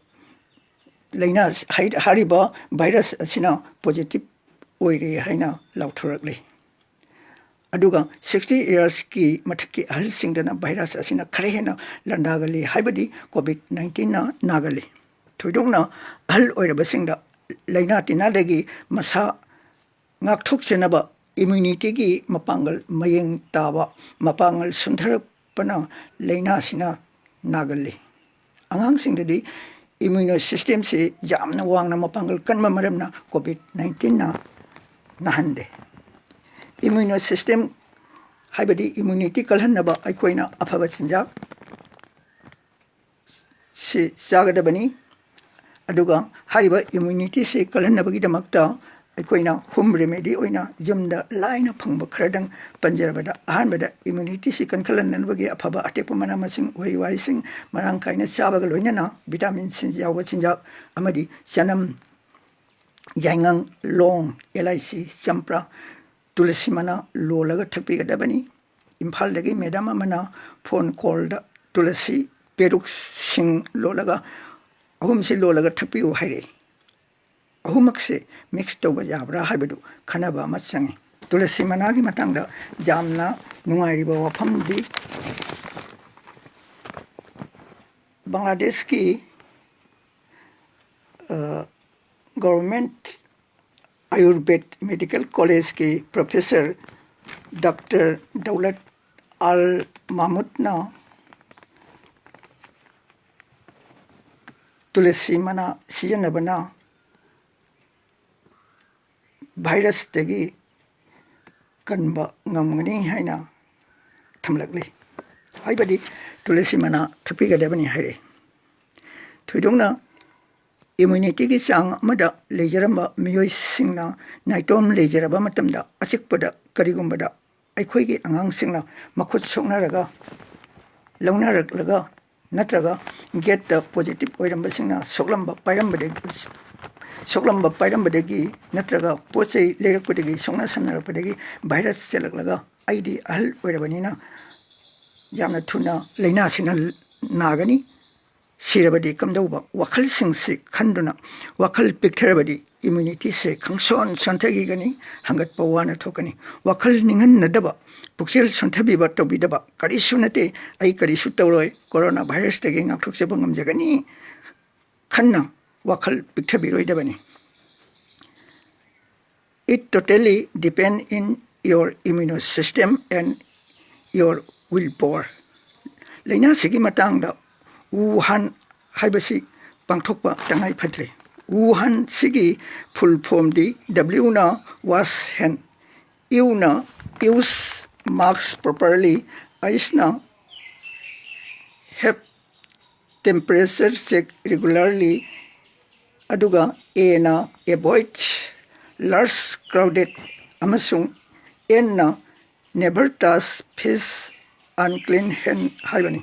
ꯂꯥꯏꯅꯥ, ꯍꯥꯏ-, ꯍꯥꯏꯔꯤꯕ ꯚꯥꯏꯔꯁ ꯑꯁꯤꯅ ꯄꯣꯖꯤꯇꯤꯚ ꯑꯣꯏꯔꯦ ꯍꯥꯏꯅ ꯂꯥꯎꯊꯣꯔꯛꯂꯤ꯫ ꯑꯗꯨꯒ sixty years ꯀꯤ ꯃꯊꯛꯀꯤ ꯑꯍꯜꯁꯤꯡꯗꯅ ꯚꯥꯏꯔꯁ ꯑꯁꯤꯅ ꯈꯔ ꯍꯦꯟꯅ ꯂꯥꯟꯗꯥꯒꯜꯂꯤ, ꯍꯥꯏꯕꯗꯤ ꯀꯣꯚꯤꯗ ꯅꯥꯏꯟꯇꯤꯟꯅ ꯅꯥꯒꯜꯂꯤ꯫ ꯊꯣꯏꯗꯣꯛꯅ ꯑꯍꯜ ꯑꯣꯏꯔꯕꯁꯤꯡꯗ ꯂꯥꯏꯅꯥ ꯇꯤꯟꯅꯥꯗꯒꯤ ꯃꯁꯥ ꯉꯥꯛꯊꯣꯛꯆꯅꯕ ꯏꯝꯃ꯭ꯌꯨꯅꯤꯇꯤꯒꯤ ꯃꯄꯥꯡꯒꯜ ꯃꯌꯦꯡ ꯇꯥꯕ, ꯃꯄꯥꯡꯒꯜ ꯁꯣꯟꯊꯔꯛꯄꯅ ꯂꯥꯏꯅꯥꯁꯤꯅ ꯅꯥꯒꯜꯂꯤ꯫ ꯑꯉꯥꯡꯁꯤꯡꯗꯗꯤ ꯏꯝꯃ꯭ꯌꯨꯅꯣ ꯁꯤꯁꯇꯦꯝꯁꯤ ꯌꯥꯝꯅ ꯋꯥꯡꯅ ꯃꯄꯥꯡꯒꯜ ꯀꯟꯕ ꯃꯔꯝꯅ ꯀꯣꯚꯤꯗ ꯅꯥꯏꯟꯇꯤꯟꯅ ꯅꯥꯍꯟꯗꯦ꯫ ꯏꯝꯃ꯭ꯌꯨꯅꯣ ꯁꯤꯁꯇꯦꯝ ꯍꯥꯏꯕꯗꯤ ꯏꯝꯃ꯭ꯌꯨꯅꯤꯇꯤ ꯀꯜꯍꯟꯅꯕ ꯑꯩꯈꯣꯏꯅ ꯑꯐꯕ ꯆꯤꯟꯖꯥꯛ ꯁꯤ ꯆꯥꯒꯗꯕꯅꯤ꯫ ꯑꯗꯨꯒ ꯍꯥꯏꯔꯤꯕ ꯏꯝꯃ꯭ꯌꯨꯅꯤꯇꯤꯁꯤ ꯀꯜꯍꯟꯅꯕꯒꯤꯗꯃꯛꯇ ꯑꯩꯈꯣꯏꯅ ꯍꯣꯝ ꯔꯦꯃꯦꯗꯤ ꯑꯣꯏꯅ ꯌꯨꯝꯗ ꯂꯥꯏꯅ ꯐꯪꯕ ꯈꯔꯗꯪ ꯄꯟꯖꯔꯕꯗ, ꯑꯍꯥꯟꯕꯗ ꯏꯝꯌꯨꯅꯤꯇꯤꯁꯤ ꯀꯟꯈꯠꯍꯟꯅꯕꯒꯤ ꯑꯐꯕ ꯑꯇꯦꯛꯄ ꯃꯅꯥ ꯃꯁꯤꯡ, ꯎꯍꯩ ꯋꯥꯍꯩꯁꯤꯡ ꯃꯔꯥꯡ ꯀꯥꯏꯅ ꯆꯥꯕꯒ ꯂꯣꯏꯅꯅ ꯚꯤꯇꯥꯃꯤꯟꯁꯤꯡ ꯌꯥꯎꯕ ꯆꯤꯟꯖꯥꯛ ꯑꯃꯗꯤ ꯆꯅꯝ, ꯌꯥꯏꯉꯪ, ꯂꯣꯡ, ꯑꯦꯂꯥꯏꯆꯤ, ꯆꯝꯄ꯭ꯔꯥ, ꯇꯨꯂꯁꯤ ꯃꯅꯥ ꯂꯣꯜꯂꯒ ꯊꯛꯄꯤꯒꯗꯕꯅꯤ꯫ ꯏꯝꯐꯥꯜꯗꯒꯤ ꯃꯦꯗꯥꯝ ꯑꯃꯅ ꯐꯣꯟ ꯀꯣꯜꯗ ꯇꯨꯂꯁꯤ, ꯄꯦꯔꯨꯛꯁꯤꯡ ꯂꯣꯜꯂꯒ, ꯑꯍꯨꯝꯁꯤ ꯂꯣꯜꯂꯒ ꯊꯛꯄꯤꯌꯨ ꯍꯥꯏꯔꯛꯏ꯫ ꯑꯍꯨꯝꯃꯛꯁꯦ ꯃꯤꯛꯁ ꯇꯧꯕ ꯌꯥꯕ꯭ꯔꯥ ꯍꯥꯏꯕꯗꯨ ꯈꯟꯅꯕ ꯑꯃ ꯆꯪꯉꯤ꯫ ꯇꯨꯂꯁꯤ ꯃꯅꯥꯒꯤ ꯃꯇꯥꯡꯗ ꯌꯥꯝꯅ ꯅꯨꯡꯉꯥꯏꯔꯤꯕ ꯋꯥꯐꯝꯗꯤ, ꯕꯪꯒ꯭ꯂꯥꯗꯦꯁꯀꯤ, ꯑ, ꯒꯣꯚꯔꯟꯃꯦꯟꯠ ꯑꯌꯨꯔꯕꯦꯗ ꯃꯦꯗꯤꯀꯦꯜ ꯀꯣꯂꯦꯖꯀꯤ ꯄ꯭ꯔꯣꯐꯦꯁꯔ ꯗꯣꯛꯇꯔ ꯗꯧꯂꯠ ꯑꯜ ꯃꯥꯃꯨꯗꯅ ꯇꯨꯂꯁꯤ ꯃꯅꯥ ꯁꯤꯖꯤꯟꯅꯕꯅ ꯚꯥꯏꯔꯁꯇꯒꯤ ꯀꯟꯕ ꯉꯝꯒꯅꯤ ꯍꯥꯏꯅ ꯊꯝꯂꯛꯂꯤ꯫ ꯍꯥꯏꯕꯗꯤ ꯇꯨꯂꯁꯤ ꯃꯅꯥ ꯊꯛꯄꯤꯒꯗꯕꯅꯤ ꯍꯥꯏꯔꯛꯏ꯫ ꯊꯣꯏꯗꯣꯛꯅ ꯏꯝꯌꯨꯅꯤꯇꯤꯒꯤ ꯆꯥꯡ ꯑꯃꯗ ꯂꯩꯖꯔꯝꯕ ꯃꯤꯑꯣꯏꯁꯤꯡꯅ ꯅꯥꯏꯇꯣꯝ ꯂꯩꯖꯔꯕ ꯃꯇꯝꯗ, ꯑꯆꯤꯛꯄꯗ ꯀꯔꯤꯒꯨꯝꯕꯗ ꯑꯩꯈꯣꯏꯒꯤ ꯑꯉꯥꯡꯁꯤꯡꯅ ꯃꯈꯨꯠ ꯁꯣꯛꯅꯔꯒ, ꯂꯧꯅꯔꯛꯂꯒ, ꯅꯠꯇ꯭ꯔꯒ ꯒꯦꯠꯇ ꯄꯣꯖꯤꯇꯤꯚ ꯑꯣꯏꯔꯝꯕꯁꯤꯡꯅ ꯁꯣꯛꯂꯝꯕ ꯄꯥꯏꯔꯝꯕꯗꯒꯤ, ꯁꯣꯛꯂꯝꯕ ꯄꯥꯏꯔꯝꯕꯗꯒꯤ ꯅꯠꯇ꯭ꯔꯒ ꯄꯣꯠ ꯆꯩ ꯂꯩꯔꯛꯄꯗꯒꯤ, ꯁꯣꯛꯅ ꯁꯝꯅꯔꯛꯄꯗꯒꯤ ꯚꯥꯏꯔꯁ ꯆꯦꯜꯂꯛꯂꯒ ꯑꯩꯗꯤ ꯑꯍꯜ ꯑꯣꯏꯔꯕꯅꯤꯅ ꯌꯥꯝꯅ ꯊꯨꯅ ꯂꯥꯏꯅꯥꯁꯤꯅ ꯅꯥꯒꯅꯤ, ꯁꯤꯔꯕꯗꯤ ꯀꯝꯗꯧꯕ ꯋꯥꯈꯜꯁꯤꯡꯁꯤ ꯈꯟꯗꯨꯅ, ꯋꯥꯈꯜ ꯄꯤꯛꯊꯔꯕꯗꯤ ꯏꯝꯌꯨꯅꯤꯇꯤꯁꯦ ꯈꯪꯁꯣꯟ ꯁꯣꯟꯊꯈꯤꯒꯅꯤ, ꯍꯪꯒꯠꯄ ꯋꯥꯅ ꯊꯣꯛꯀꯅꯤ꯫ ꯋꯥꯈꯜ ꯅꯤꯡꯍꯟꯅꯗꯕ, ꯄꯨꯛꯆꯦꯜ ꯁꯣꯟꯊꯕꯤꯕ ꯇꯧꯕꯤꯗꯕ, "ꯀꯔꯤꯁꯨ ꯅꯠꯇꯦ, ꯑꯩ ꯀꯔꯤꯁꯨ ꯇꯧꯔꯣꯏ, ꯀꯣꯔꯣꯅꯥ ꯚꯥꯏꯔꯁꯇꯒꯤ ꯉꯥꯛꯊꯣꯛꯆꯕ ꯉꯝꯖꯒꯅꯤ" ꯈꯟꯅ ꯋꯥꯈꯜ ꯄꯤꯛꯊꯕꯤꯔꯣꯏꯗꯕꯅꯤ꯫ It totally depend in your immune system and your will power. ꯂꯥꯏꯅꯥꯁꯤꯒꯤ ꯃꯇꯥꯡꯗ ꯋꯨꯍꯥꯟ ꯍꯥꯏꯕꯁꯤ ꯄꯥꯡꯊꯣꯛꯄ ꯇꯉꯥꯏ ꯐꯗ꯭ꯔꯦ꯫ ꯋꯨꯍꯥꯟꯁꯤꯒꯤ ꯐꯨꯜ ꯐꯣꯝꯗꯤ, ꯗꯕ꯭ꯂꯤꯌꯨꯅ wash hand, ꯌꯨꯅ use mask properly, ꯑꯩꯁꯅ have temperature check regularly, ꯑꯗꯨꯒ ꯑꯦꯅ avoid large crowded ꯑꯃꯁꯨꯡ ꯑꯦꯟꯅ never touch fish unclean hand ꯍꯥꯏꯕꯅꯤ꯫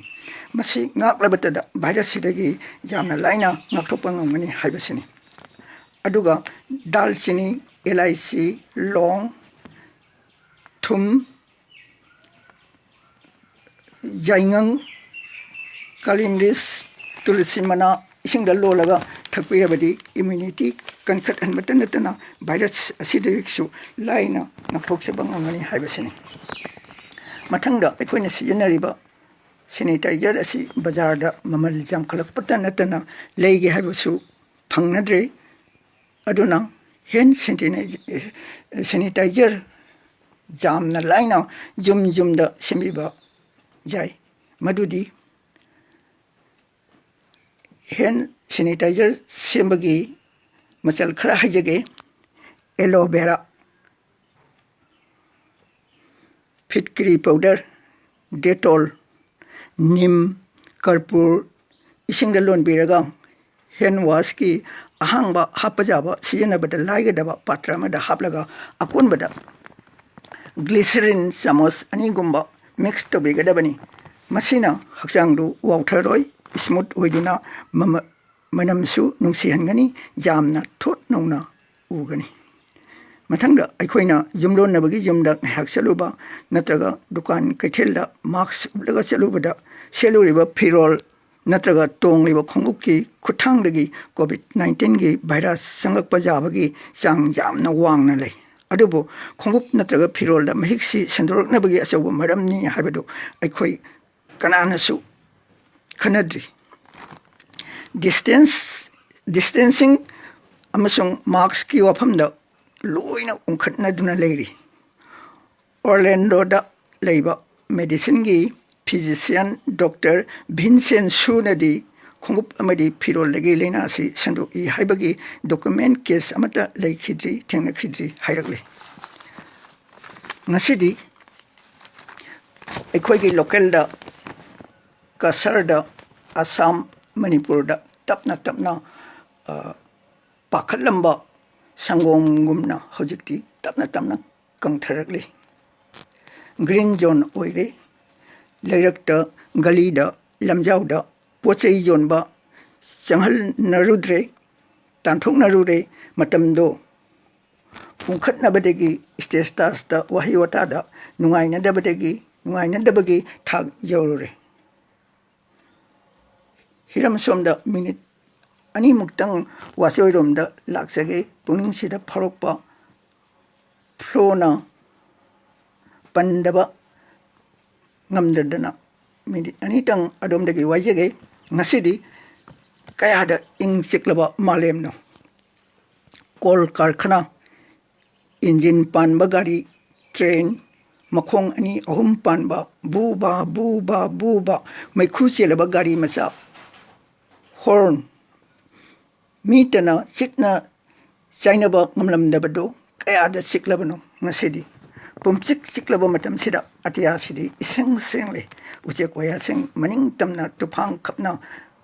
ꯃꯁꯤ ꯉꯥꯛꯂꯕꯇꯗ ꯚꯥꯏꯔꯁꯁꯤꯗꯒꯤ ꯌꯥꯝꯅ ꯂꯥꯏꯅ ꯉꯥꯛꯊꯣꯛꯄ ꯉꯝꯒꯅꯤ ꯍꯥꯏꯕꯁꯤꯅꯤ꯫ ꯑꯗꯨꯒ ꯗꯥꯜꯆꯤꯅꯤ, ꯑꯦꯂꯥꯏꯆꯤ, ꯂꯣꯡ, ꯊꯨꯝ, ꯌꯥꯏꯉꯪ, ꯀꯥꯂꯤꯃꯔꯤꯁ, ꯇꯨꯂꯁꯤ ꯃꯅꯥ ꯏꯁꯤꯡꯗ ꯂꯣꯜꯂꯒ ꯊꯛꯄꯤꯔꯕꯗꯤ immunity ꯀꯟꯈꯠꯍꯟꯕꯇ ꯅꯠꯇꯅ ꯚꯥꯏꯔꯁ ꯑꯁꯤꯗꯒꯤꯁꯨ ꯂꯥꯏꯅ ꯉꯥꯛꯊꯣꯛꯆꯕ ꯉꯝꯒꯅꯤ ꯍꯥꯏꯕꯁꯤꯅꯤ꯫ ꯃꯊꯪꯗ ꯑꯩꯈꯣꯏꯅ ꯁꯤꯖꯤꯟꯅꯔꯤꯕ sanitizer ꯑꯁꯤ ꯕꯖꯥꯔꯗ ꯃꯃꯜ ꯌꯥꯝꯈꯠꯂꯛꯄꯇ ꯅꯠꯇꯅ ꯂꯩꯒꯦ ꯍꯥꯏꯕꯁꯨ ꯐꯪꯅꯗ꯭ꯔꯦ꯫ ꯑꯗꯨꯅ hand sanitizer ꯌꯥꯝꯅ ꯂꯥꯏꯅ ꯌꯨꯝ ꯌꯨꯝꯗ ꯁꯦꯝꯕꯤꯕ ꯌꯥꯏ꯫ ꯃꯗꯨꯗꯤ hand sanitizer ꯁꯦꯝꯕꯒꯤ ꯃꯆꯜ ꯈꯔ ꯍꯥꯏꯖꯒꯦ: aloe vera, ꯐꯤꯠꯀ꯭ꯔꯤ ꯄꯥꯎꯗꯔ, ꯗꯦꯇꯣꯜ, ꯅꯤꯝ, ꯀꯔꯄꯨꯔ ꯏꯁꯤꯡꯗ ꯂꯣꯟꯕꯤꯔꯒ ꯍꯦꯟ ꯋꯥꯁꯀꯤ ꯑꯍꯥꯡꯕ ꯍꯥꯞꯄ ꯌꯥꯕ, ꯁꯤꯖꯤꯟꯅꯕꯗ ꯂꯥꯏꯒꯗꯕ ꯄꯥꯇ꯭ꯔ ꯑꯃꯗ ꯍꯥꯞꯂꯒ ꯑꯀꯣꯟꯕꯗ ꯒ꯭ꯂꯤꯁꯔꯤꯟ ꯆꯥꯃꯁ ꯑꯅꯤꯒꯨꯝꯕ ꯃꯤꯛꯁ ꯇꯧꯕꯤꯒꯗꯕꯅꯤ꯫ ꯃꯁꯤꯅ ꯍꯛꯆꯥꯡꯗꯨ ꯋꯥꯎꯊꯔꯣꯏ, ꯁ꯭ꯃꯨꯠ ꯑꯣꯏꯗꯨꯅ ꯃꯃ-, ꯃꯅꯝꯁꯨ ꯅꯨꯡꯁꯤꯍꯟꯒꯅꯤ, ꯌꯥꯝꯅ ꯊꯣꯠ ꯅꯧꯅ ꯎꯒꯅꯤ꯫ ꯃꯊꯪꯗ ꯑꯩꯈꯣꯏꯅ ꯌꯨꯝꯂꯣꯟꯅꯕꯒꯤ ꯌꯨꯝꯗ ꯉꯥꯏꯍꯥꯛ ꯆꯠꯂꯨꯕ ꯅꯠꯇ꯭ꯔꯒ ꯗꯨꯀꯥꯟ ꯀꯩꯊꯦꯜꯗ ꯃꯥꯛꯁ ꯎꯞꯂꯒ ꯆꯠꯂꯨꯕꯗ ꯁꯦꯠꯂꯨꯔꯤꯕ ꯐꯤꯔꯣꯜ ꯅꯠꯇ꯭ꯔꯒ ꯇꯣꯡꯂꯤꯕ ꯈꯣꯡꯎꯞꯀꯤ ꯈꯨꯠꯊꯥꯡꯗꯒꯤ ꯀꯣꯚꯤꯗ ꯅꯥꯏꯟꯇꯤꯟꯒꯤ ꯚꯥꯏꯔꯁ ꯆꯪꯂꯛꯄ ꯌꯥꯕꯒꯤ ꯆꯥꯡ ꯌꯥꯝꯅ ꯋꯥꯡꯅ ꯂꯩ꯫ ꯑꯗꯨꯕꯨ ꯈꯣꯡꯎꯞ ꯅꯠꯇ꯭ꯔꯒ ꯐꯤꯔꯣꯜꯗ ꯃꯍꯤꯛꯁꯤ ꯁꯟꯗꯣꯔꯛꯅꯕꯒꯤ ꯑꯆꯧꯕ ꯃꯔꯝꯅꯤ ꯍꯥꯏꯕꯗꯨ ꯑꯩꯈꯣꯏ ꯀꯅꯥꯅꯁꯨ ꯈꯟꯅꯗ꯭ꯔꯤ꯫ ꯗꯤꯁꯇꯦꯟꯁ, ꯗꯤꯁꯇꯦꯟꯁꯤꯡ ꯑꯃꯁꯨꯡ ꯃꯥꯛꯁꯀꯤ ꯋꯥꯐꯝꯗ ꯂꯣꯏꯅ ꯎꯪꯈꯠꯅꯗꯨꯅ ꯂꯩꯔꯤ꯫ ꯑꯣꯔꯂꯦꯟꯗꯣꯗ ꯂꯩꯕ ꯃꯦꯗꯤꯁꯤꯟꯒꯤ ꯐꯤꯖꯤꯁꯤꯌꯥꯟ ꯗꯣꯛꯇꯔ ꯚꯤꯟꯁꯦꯟ ꯁꯨꯅꯗꯤ ꯈꯣꯡꯎꯞ ꯑꯃꯗꯤ ꯐꯤꯔꯣꯜꯗꯒꯤ ꯂꯥꯏꯅꯥ ꯑꯁꯤ ꯁꯟꯗꯣꯛꯏ ꯍꯥꯏꯕꯒꯤ ꯗꯣꯀꯨꯃꯦꯟ ꯀꯦꯁ ꯑꯃꯠꯇ ꯂꯩꯈꯤꯗ꯭ꯔꯤ, ꯊꯦꯡꯅꯈꯤꯗ꯭ꯔꯤ ꯍꯥꯏꯔꯛꯂꯤ꯫ ꯉꯁꯤꯗꯤ ꯑꯩꯈꯣꯏꯒꯤ ꯂꯣꯀꯦꯜꯗ, ꯀꯁꯔꯗ, ꯑꯁꯥꯝ, ꯃꯅꯤꯄꯨꯔꯗ ꯇꯞꯅ ꯇꯞꯅ, ꯑ, ꯄꯥꯈꯠꯂꯝꯕ ꯁꯪꯒꯣꯝꯒꯨꯝꯅ ꯍꯧꯖꯤꯛꯇꯤ ꯇꯞꯅ ꯇꯞꯅ ꯀꯪꯊꯔꯛꯂꯤ꯫ Green zone ꯑꯣꯏꯔꯦ꯫ ꯂꯩꯔꯛꯇ, ꯒꯂꯤꯗ, ꯂꯝꯖꯥꯎꯗ ꯄꯣꯠ ꯆꯩ ꯌꯣꯟꯕ ꯆꯪꯍꯟꯅꯔꯨꯗ꯭ꯔꯦ, ꯇꯥꯟꯊꯣꯛꯅꯔꯨꯔꯦ꯫ ꯃꯇꯝꯗꯣ ꯄꯨꯡꯈꯠꯅꯕꯗꯒꯤ statusꯇ, ꯋꯥꯍꯩ ꯋꯥꯇꯥꯗ ꯅꯨꯡꯉꯥꯏꯅꯗꯕꯗꯒꯤ, ꯅꯨꯡꯉꯥꯏꯅꯗꯕꯒꯤ ꯊꯥꯛ ꯌꯧꯔꯨꯔꯦ꯫ ꯍꯤꯔꯝ ꯁꯣꯝꯗ minute ꯑꯅꯤꯃꯨꯛꯇꯪ ꯋꯥꯆꯣꯏꯔꯣꯝꯗ ꯂꯥꯛꯆꯒꯦ꯫ ꯄꯨꯛꯅꯤꯡꯁꯤꯗ ꯐꯥꯎꯔꯛꯄ flowꯅ ꯄꯟꯗꯕ ꯉꯝꯗꯗꯅ minute ꯑꯅꯤꯇꯪ ꯑꯗꯣꯝꯗꯒꯤ ꯋꯥꯏꯖꯒꯦ꯫ ꯉꯁꯤꯗꯤ ꯀꯌꯥꯗ ꯏꯪ ꯆꯤꯛꯂꯕ ꯃꯥꯂꯦꯝꯅꯣ꯫ ꯀꯣꯜ ꯀꯔꯈꯅꯥ, ꯏꯟꯖꯤꯟ ꯄꯥꯟꯕ ꯒꯥꯔꯤ, train, ꯃꯈꯣꯡ ꯑꯅꯤ ꯑꯍꯨꯝ ꯄꯥꯟꯕ, ꯕꯨ ꯕꯥ, ꯕꯨ ꯕꯥ, ꯕꯨ ꯕꯥ, ꯃꯩꯈꯨ ꯆꯦꯜꯂꯕ ꯒꯥꯔꯤ ꯃꯆꯥ, horn, ꯃꯤ ꯇꯅ ꯆꯤꯠꯅ ꯆꯥꯏꯅꯕ ꯉꯝꯂꯝꯗꯕꯗꯨ ꯀꯌꯥꯗ ꯆꯤꯛꯂꯕꯅꯣ ꯉꯁꯤꯗꯤ꯫ ꯄꯨꯝꯆꯤꯛ ꯆꯤꯛꯂꯕ ꯃꯇꯝꯁꯤꯗ ꯑꯇꯤꯌꯥꯁꯤꯗꯤ ꯏꯁꯦꯡ ꯁꯦꯡꯂꯦ꯫ ꯎꯆꯦꯛ ꯋꯥꯌꯥꯁꯤꯡ ꯃꯅꯤꯡ ꯇꯝꯅ ꯇꯨꯐꯥꯡ ꯈꯞꯅ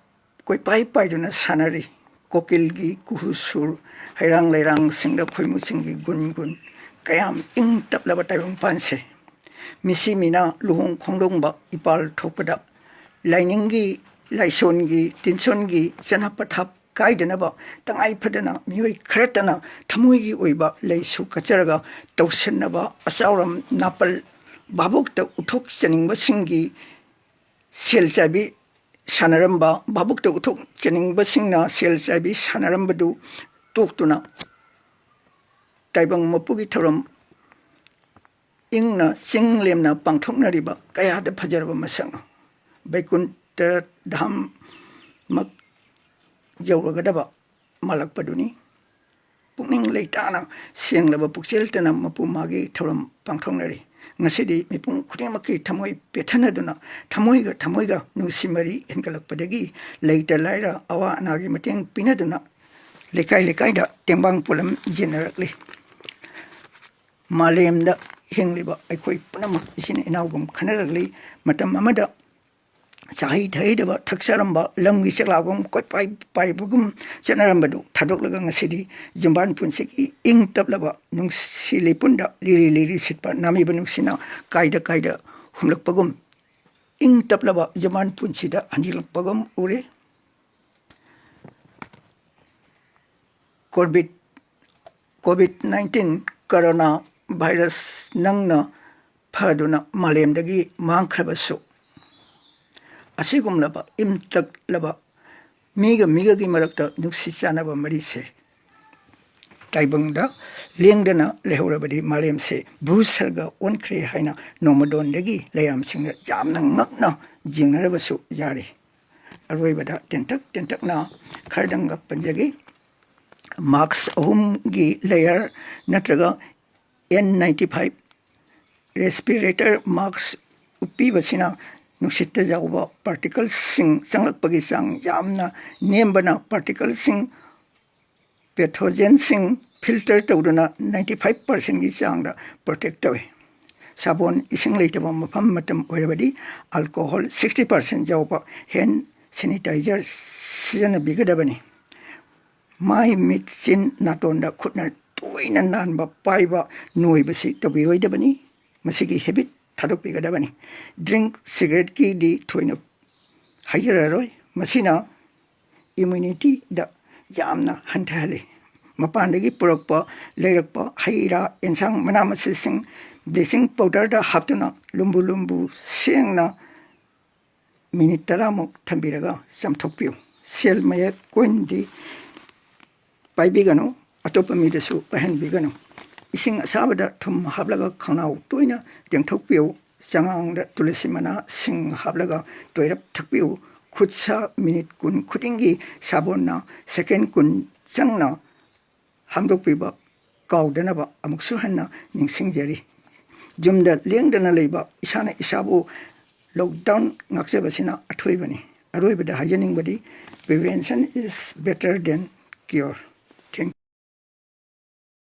ꯀꯣꯏꯄꯥꯏ ꯄꯥꯏꯗꯨꯅ ꯁꯥꯟꯅꯔꯤ꯫ ꯀꯣꯀꯤꯜꯒꯤ ꯀꯨꯍꯨ ꯁꯨꯔ, ꯍꯩꯔꯥꯡ ꯂꯩꯔꯥꯡꯁꯤꯡꯗ ꯈꯣꯏꯃꯨꯁꯤꯡꯒꯤ ꯒꯨꯟ ꯒꯨꯟ꯫ ꯀꯌꯥꯝ ꯏꯪ ꯇꯞꯂꯕ ꯇꯥꯏꯕꯪꯄꯥꯟꯁꯦ꯫ ꯃꯤꯁꯤ ꯃꯤꯅꯥ ꯂꯨꯍꯣꯡ ꯈꯣꯡꯗꯣꯡꯕ ꯏꯄꯥꯜ ꯊꯣꯛꯄꯗ ꯂꯥꯏꯅꯤꯡꯒꯤ, ꯂꯥꯏꯁꯣꯟꯒꯤ, ꯇꯤꯟꯁꯣꯟꯒꯤ ꯆꯠꯅ ꯄꯊꯥꯞ ꯀꯥꯏꯗꯅꯕ ꯇꯉꯥꯏ ꯐꯗꯅ ꯃꯤꯑꯣꯏ ꯈꯔꯇꯅ ꯊꯃꯣꯏꯒꯤ ꯑꯣꯏꯕ ꯂꯩꯁꯨ ꯀꯠꯆꯔꯒ ꯇꯧꯁꯤꯟꯅꯕ ꯑꯆꯥꯎꯔꯝ ꯅꯥꯄꯜ ꯚꯥꯕꯣꯛꯇ ꯎꯠꯊꯣꯛꯆꯅꯤꯡꯕꯁꯤꯡꯒꯤ ꯁꯦꯜ ꯆꯥꯏꯕꯤ ꯁꯥꯟꯅꯔꯝꯕ, ꯚꯥꯕꯣꯛꯇ ꯎꯠꯊꯣꯛꯆꯅꯤꯡꯕꯁꯤꯡꯅ ꯁꯦꯜ ꯆꯥꯏꯕꯤ ꯁꯥꯟꯅꯔꯝꯕꯗꯨ ꯇꯣꯛꯇꯨꯅ ꯇꯥꯏꯕꯪ ꯃꯄꯨꯒꯤ ꯊꯧꯔꯝ ꯏꯪꯅ ꯆꯤꯡ ꯂꯦꯝꯅ ꯄꯥꯡꯊꯣꯛꯅꯔꯤꯕ ꯀꯌꯥꯗ ꯐꯖꯔꯕ ꯃꯁꯛꯅꯣ꯫ ꯕꯩꯀꯨꯟꯊ ꯙꯥꯝꯃꯛ ꯌꯧꯔꯒꯗꯕ ꯃꯥꯜꯂꯛꯄꯗꯨꯅꯤ꯫ ꯄꯨꯛꯅꯤꯡ ꯂꯩꯇꯥꯅ ꯁꯦꯡꯂꯕ ꯄꯨꯛꯆꯦꯜꯇꯅ ꯃꯄꯨ ꯃꯥꯒꯤ ꯊꯧꯔꯝ ꯄꯥꯡꯊꯣꯛꯅꯔꯤ꯫ ꯉꯁꯤꯗꯤ ꯃꯤꯄꯨꯝ ꯈꯨꯗꯤꯡꯃꯛꯀꯤ ꯊꯃꯣꯏ ꯄꯦꯠꯊꯅꯗꯨꯅ ꯊꯃꯣꯏꯒ ꯊꯃꯣꯏꯒ ꯅꯨꯡꯁꯤ ꯃꯔꯤ ꯍꯦꯟꯒꯠꯂꯛꯄꯗꯒꯤ ꯂꯩꯇ ꯂꯥꯏꯔ ꯑꯋꯥ ꯑꯅꯥꯒꯤ ꯃꯇꯦꯡ ꯄꯤꯅꯗꯨꯅ ꯂꯩꯀꯥꯏ ꯂꯩꯀꯥꯏꯗ ꯇꯦꯡꯕꯥꯡ ꯄꯣꯂꯝ ꯌꯦꯟꯅꯔꯛꯂꯤ꯫ ꯃꯥꯂꯦꯝꯗ ꯍꯤꯡꯂꯤꯕ ꯑꯩꯈꯣꯏ ꯄꯨꯝꯅꯃꯛ ꯏꯆꯤꯟ ꯏꯅꯥꯎꯒꯨꯝ ꯈꯟꯅꯔꯛꯂꯤ꯫ ꯃꯇꯝ ꯑꯃꯗ ꯆꯥꯍꯩ ꯊꯛꯍꯩꯗꯕ ꯊꯛꯆꯔꯝꯕ, ꯂꯝꯒꯤ ꯆꯦꯛꯂꯥꯒꯨꯝ ꯀꯣꯏꯄꯥꯏ ꯄꯥꯏꯕꯒꯨꯝ ꯆꯠꯅꯔꯝꯕꯗꯨ ꯊꯥꯗꯣꯛꯂꯒ ꯉꯁꯤꯗꯤ ꯌꯨꯝꯕꯥꯟ ꯄꯨꯟꯁꯤꯒꯤ ꯏꯪ ꯇꯞꯂꯕ ꯅꯨꯡꯁꯤ ꯂꯩꯄꯨꯟꯗ ꯂꯤꯔꯤ ꯂꯤꯔꯤ ꯁꯤꯠꯄ ꯅꯥꯃꯤꯕ ꯅꯨꯡꯁꯤꯅ ꯀꯥꯏꯗ ꯀꯥꯏꯗ ꯍꯨꯝꯂꯛꯄꯒꯨꯝ, ꯏꯪ ꯇꯞꯂꯕ ꯌꯨꯝꯕꯥꯟ ꯄꯨꯟꯁꯤꯗ ꯍꯟꯖꯤꯜꯂꯛꯄꯒꯨꯝ ꯎꯔꯦ꯫ COVID, COVID nineteen corona virus ꯅꯪꯅ ꯐꯗꯨꯅ ꯃꯥꯂꯦꯝꯗꯒꯤ ꯃꯥꯡꯈ꯭ꯔꯕꯁꯨ, ꯑꯁꯤꯒꯨꯝꯂꯕ ꯏꯪ ꯇꯞꯂꯕ ꯃꯤꯒ ꯃꯤꯒꯒꯤ ꯃꯔꯛꯇ ꯅꯨꯡꯁꯤ ꯆꯥꯟꯅꯕ ꯃꯔꯤꯁꯦ ꯇꯥꯏꯕꯪꯗ ꯂꯦꯡꯗꯅ ꯂꯩꯍꯧꯔꯕꯗꯤ ꯃꯥꯂꯦꯝꯁꯦ ꯚꯨ ꯁꯔꯒ ꯑꯣꯟꯈ꯭ꯔꯦ ꯍꯥꯏꯅ ꯅꯣꯡꯃꯗꯣꯟꯗꯒꯤ ꯂꯩꯌꯥꯝꯁꯤꯡꯅ ꯌꯥꯝꯅ ꯉꯛꯅ ꯌꯦꯡꯅꯔꯕꯁꯨ ꯌꯥꯔꯤ꯫ ꯑꯔꯣꯏꯕꯗ ꯇꯦꯟꯇꯛ ꯇꯦꯟꯇꯛꯅ ꯈꯔꯗꯪꯒ ꯄꯟꯖꯒꯦ꯫ ꯃꯥꯛꯁ ꯑꯍꯨꯝꯒꯤ ꯂꯦꯌꯔ ꯅꯠꯇ꯭ꯔꯒ ꯑꯦꯟ ꯅꯥꯏꯟꯇꯤ ꯐꯥꯏꯚ ꯔꯦꯁꯄꯤꯔꯦꯇꯔ ꯃꯥꯛꯁ ꯎꯞꯄꯤꯕꯁꯤꯅ ꯅꯨꯡꯁꯤꯠꯇ ꯌꯥꯎꯕ ꯄꯥꯔꯇꯤꯀꯜꯁꯤꯡ ꯆꯪꯂꯛꯄꯒꯤ ꯆꯥꯡ ꯌꯥꯝꯅ ꯅꯦꯝꯕꯅ ꯄꯥꯔꯇꯤꯀꯜꯁꯤꯡ, ꯄꯦꯊꯣꯖꯦꯟꯁꯤꯡ ꯐꯤꯜꯇꯔ ꯇꯧꯗꯨꯅ ꯅꯥꯏꯟꯇꯤ ꯐꯥꯏꯚ ꯄꯥꯔꯁꯦꯟꯒꯤ ꯆꯥꯡꯗ ꯄ꯭ꯔꯣꯇꯦꯛ ꯇꯧꯏ꯫ ꯁꯥꯄꯣꯟ ꯏꯁꯤꯡ ꯂꯩꯇꯕ ꯃꯐꯝ ꯃꯇꯝ ꯑꯣꯏꯔꯕꯗꯤ ꯑꯜꯀꯣꯍꯣꯜ ꯁꯤꯛꯁꯇꯤ ꯄꯥꯔꯁꯦꯟ ꯌꯥꯎꯕ ꯍꯦꯟ ꯁꯦꯅꯤꯇꯥꯏꯖꯔ ꯁꯤꯖꯤꯟꯅꯕꯤꯒꯗꯕꯅꯤ꯫ ꯃꯥꯏ, ꯃꯤꯠ, ꯆꯤꯟ, ꯅꯥꯇꯣꯟꯗ ꯈꯨꯠꯅ ꯇꯣꯏꯅ ꯅꯥꯟꯕ ꯄꯥꯏꯕ ꯅꯣꯏꯕꯁꯤ ꯇꯧꯕꯤꯔꯣꯏꯗꯕꯅꯤ꯫ ꯃꯁꯤꯒꯤ ꯍꯦꯕꯤꯠ ꯊꯥꯗꯣꯛꯄꯤꯒꯗꯕꯅꯤ꯫ ꯗ꯭ꯔꯤꯡ ꯁꯤꯒꯔꯦꯠꯀꯤꯗꯤ ꯊꯣꯏꯅ ꯍꯥꯏꯖꯔꯔꯣꯏ꯫ ꯃꯁꯤꯅ ꯏꯝꯌꯨꯅꯤꯇꯤꯗ ꯌꯥꯝꯅ ꯍꯟꯊꯍꯜꯂꯤ꯫ ꯃꯄꯥꯟꯗꯒꯤ ꯄꯨꯔꯛꯄ, ꯂꯩꯔꯛꯄ ꯍꯩ ꯔꯥ, ꯑꯦꯟꯁꯥꯡ, ꯃꯅꯥ ꯃꯁꯤꯡꯁꯤꯡ ꯕ꯭ꯂꯤꯆꯤꯡ ꯄꯥꯎꯗꯔꯗ ꯍꯥꯞꯇꯨꯅ ꯂꯨꯝꯕꯨ ꯂꯨꯝꯕꯨ ꯁꯦꯡꯅ ꯃꯤꯅꯤꯠ ꯇꯔꯥꯃꯨꯛ ꯊꯝꯕꯤꯔꯒ ꯆꯥꯝꯊꯣꯛꯄꯤꯌꯨ꯫ ꯁꯦꯜ ꯃꯌꯦꯛ ꯀꯣꯏꯟꯗꯤ ꯄꯥꯏꯕꯤꯒꯅꯨ, ꯑꯇꯣꯞꯄ ꯃꯤꯗꯁꯨ ꯄꯥꯏꯍꯟꯕꯤꯒꯅꯨ꯫ ꯏꯁꯤꯡ ꯑꯁꯥꯕꯗ ꯊꯨꯝ ꯍꯥꯞꯂꯒ ꯈꯅꯥꯎ ꯇꯣꯏꯅ ꯇꯦꯡꯊꯣꯛꯄꯤꯌꯨ꯫ ꯆꯉꯥꯡꯗ ꯇꯨꯂꯁꯤ ꯃꯅꯥ, ꯁꯤꯡ ꯍꯥꯞꯂꯒ ꯇꯣꯏꯔꯞ ꯊꯛꯄꯤꯌꯨ꯫ ꯈꯨꯠ ꯁꯥ ꯃꯤꯅꯤꯠ ꯀꯨꯟ ꯈꯨꯗꯤꯡꯒꯤ ꯁꯥꯕꯣꯟꯅ ꯁꯦꯀꯦꯟ ꯀꯨꯟ ꯆꯪꯅ ꯍꯥꯝꯗꯣꯛꯄꯤꯕ ꯀꯥꯎꯗꯅꯕ ꯑꯃꯨꯛꯁꯨ ꯍꯟꯅ ꯅꯤꯡꯁꯤꯡꯖꯔꯤ꯫ ꯌꯨꯝꯗ ꯂꯦꯡꯗꯅ ꯂꯩꯕ, ꯏꯁꯥꯅ ꯏꯁꯥꯕꯨ ꯂꯣꯛꯗꯥꯎꯟ ꯉꯥꯛꯆꯕꯁꯤꯅ ꯑꯊꯣꯏꯕꯅꯤ꯫ ꯑꯔꯣꯏꯕꯗ ꯍꯥꯏꯖꯅꯤꯡꯕꯗꯤ, "Prevention is better than cure"꯫